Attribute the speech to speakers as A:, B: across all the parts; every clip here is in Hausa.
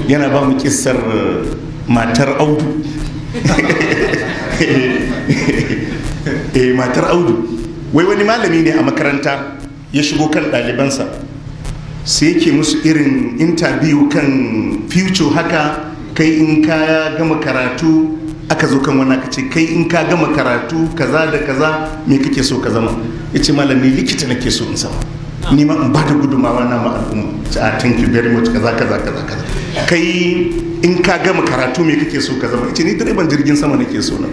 A: Yana ba mu kissar matar Audu. Eh, matar Audu. Wai wani malami ne a makaranta ya shigo kan ɗalibansa, sai yake musu irin interview kan future haka. Kai, in ka gama karatu, aka zo kan wani, aka ce, "Kai, in ka gama karatu kaza da kaza, me kake so ka zama?" Ya ce, "Malami, likita nake so in zama, ni ma in ba da gudumawa na ma al'umma." Ce, "A, thank you very much," kaza kaza kaza kaza. "Kai, in ka gama karatu, me kake so ka zama?" Ya ce, "Ni direban jirgin sama nake so na."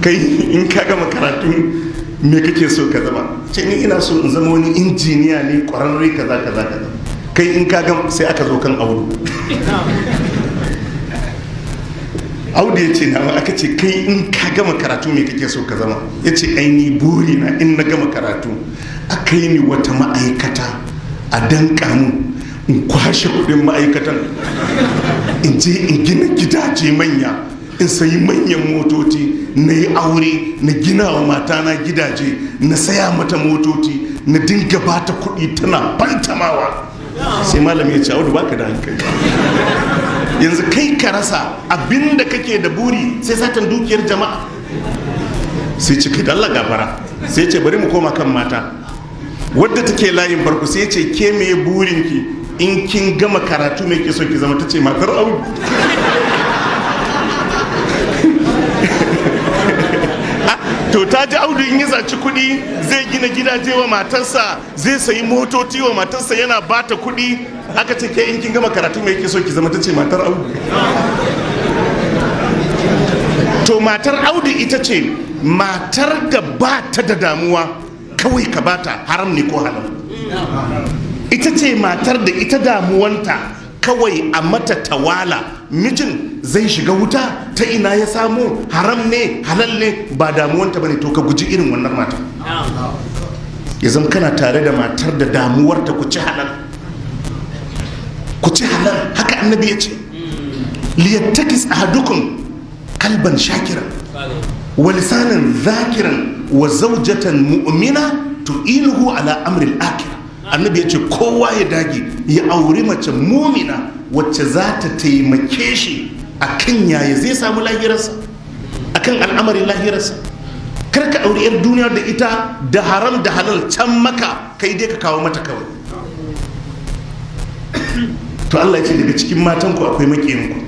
A: "Kai, in ka gama karatu, me kake so ka zama?" Ce, "Ni ina so in zama wani injiniya ne kwararre," kaza kaza kaza. "Kai, in ka gama?" Sai aka zo kan Audu. Audu ya ce, "Nawa." Aka ce, "Kai, in ka gama karatu, me kake so ka zama?" Ya ce, "Aini buri na, in na gama karatu, a kai ni wata ma'aikata a danka mu, in kwashe kudin ma'aikatan, in je in gina gidaje manya, in sayi manyan motoci, na yi aure, na gina wa matana gidaje, na saya mata motoci, na dinga bata kuɗi tana fantamawa." Sai malami ya ce, "Audu, baka da hankali. Yanzu kai ka rasa abinda kake da buri sai satan dukiyar jama'a?" Sai ce, "Kai, Allah gafara." Sai ce, "Bari mu koma kan mata." Wadda take layin farko, sai ce, "Ke, me burinki? In kin gama karatu, me ke so ki zama?" Ta ce, "Matar Audu." To ta ji Audu in ya saci kuɗi zai gina gidaje wa matarsa, zai sayi motoci wa matarsa, yana bata kuɗi. Aka ce, "Ke, in kin gama karatu, me ke so ki zama?" Ta ce, "Matar Audu." To matar Audu ita ce matar da ba ta da damuwa, kawai ka bata haram ne ko halal. Ita ce matar da ita damuwanta kawai a mata tawala. Mijin zai shiga wuta, ta ina ya samu, haram ne, halal ne, ba damuwanta bane. To ka guji irin wannan mata. Ya zama kana tare da matar da damuwarta ku ci halal, ku ci halal. Haka Annabi ya ce, "Liyattakhiz ahadukum kalban shakiran wa lisanan zakiran wa zawjatan mu'mina tu'inuhu ala amri al-akhirah." Annabi ya ce kowa ya dage ya auri mace mumina wacce za ta taimake shi akan yaya zai samu lahirarsa, akan al'amarin lahirarsa. Kar ka auri 'yar duniya da ita da haram da halal can maka, kai dai ka kawo mata kawai. To Allah ya ce daga cikin matanku akwai makiyanku.